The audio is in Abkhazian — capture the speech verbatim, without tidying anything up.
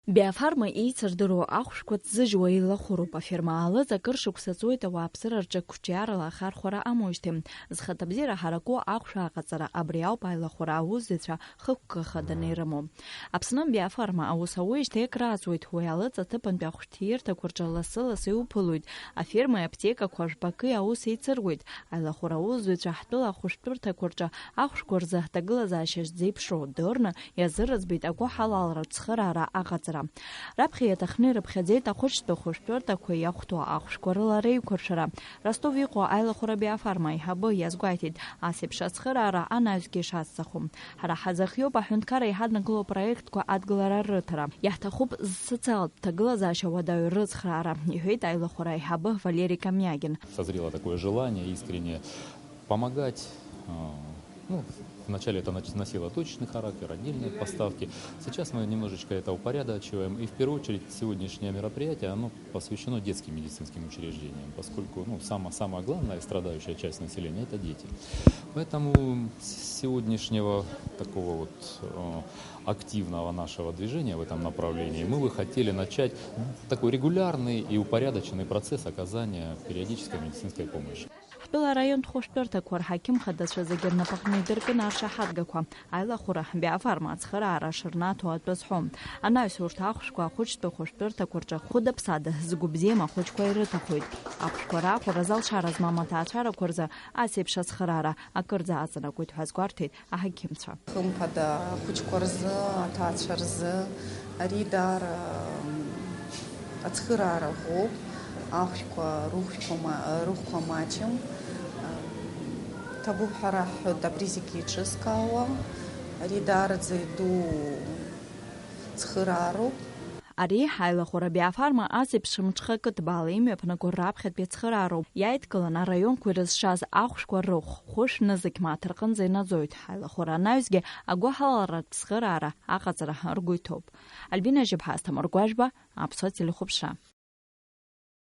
Биофарма еицырдыруа ахәшәқәа ҭзыжьуа еилахәыроуп. Аферма аалыҵ акыр шықәса ҵуеит ауааԥсыра рҿы қәҿиарала ахархәара амоижьҭеи. Зхаҭабзиара ҳараку ахәшә аҟаҵара, абри ауп аилахәара аусзуҩцәа хықәкы хаданы ирымоу. Аԥсны Биофарма аус ауижьҭеи акрааҵуеит, уи аалыҵ аҭыԥантәи ахәшәҭиирҭақәа рҿы лассы-лассы иуԥылоит. Афермеи аԥҭекақәа жәбаки аус еицыруеит. Аилахәара аусзуҩцәа ҳтәыла ахәышәтәырҭақәа рҿы ахәшәқәа рзы ҳҭагылазаашьа зеиԥшроу дырны, иазыразбеит агәыҳалалратә цхыраара аҟаҵара. Раԥхьа иаҭахны ирыԥхьаӡеит ахәыҷтәы хәышәтәырҭақәа иахәҭоу ахәшәқәа рыла реиқәыршәара. Ростов иҟоу аилахәара Биофарма аиҳабы иазгәеиҭеит, ас еиԥш ацхыраара анаҩсгьы ишацҵахо. Ҳара ҳазахиоуп аҳәынҭқарра иҳаднакыло апроектқәа адгылара рыҭара. Иаҳҭахуп зсоциалтә ҭагылазаашьа уадаҩ рыцхраара, иҳәеит аилахәара аиҳабы Валери Камиагин. Созрело такое желание искренне помогать. А, ну, вначале это нач- носило точечный характер, отдельные поставки. Сейчас мы немножечко это упорядочиваем. И в первую очередь сегодняшнее мероприятие, оно посвящено детским медицинским учреждениям, поскольку, ну, само- самая главная страдающая часть населения — это дети. Поэтому с сегодняшнего такого вот э, активного нашего движения в этом направлении мы бы хотели начать такой регулярный и упорядоченный процесс оказания периодической медицинской помощи. Ҳтәыла араионтә хәышәтәырҭақәа рҳақьым хадацәа зегьы рнапаҟны идыркын аршаҳаҭгақәа. Аилахәара Биофарма ацхыраара шырнаҭо атәы азҳәон. Анаҩс урҭ ахәшәқәа ахәыҷтәы хәышәтәырҭақәа рҿы хәыда-ԥсада згәы бзиам ахәыҷқәа ирыҭахоит. Ахәшәқәа раахәара залшара змам аҭаацәарақәа рзы ас еиԥш ацхыраара акырӡа аҵанакуеит ҳәа азгәарҭеит аҳақьымцәа. Хымԥада, ахәыҷқәа рзы, аҭаацәа рзы ари даара, м, ацхыраара ӷәӷәоуп. Ахәшәқәа рыхәшәқәа ма-, рыхәқәа маҷым. Ам, ҭабуп ҳәа раҳҳәоит абри зегьы еиҿызкаауа. Ари даараӡа иду цхыраароуп. Ари ҳаилахәара Биофарма ас еиԥш мҽхакы ҭбаала имҩаԥнаго раԥхьатәи ацхыраароуп. Иааидкыланы араионқәа ирызшаз ахәшәқәа рыхә, хәышә нызқь мааҭ рҟынӡа инаӡоит. Ҳаилахәара анаҩсгьы агәыҳалалратә цхыраара аҟаҵара ргәы иҭоуп. Альбина Жьыԥҳа, Асҭамыр Гәажәба, Аԥсуа телехәаԥшра.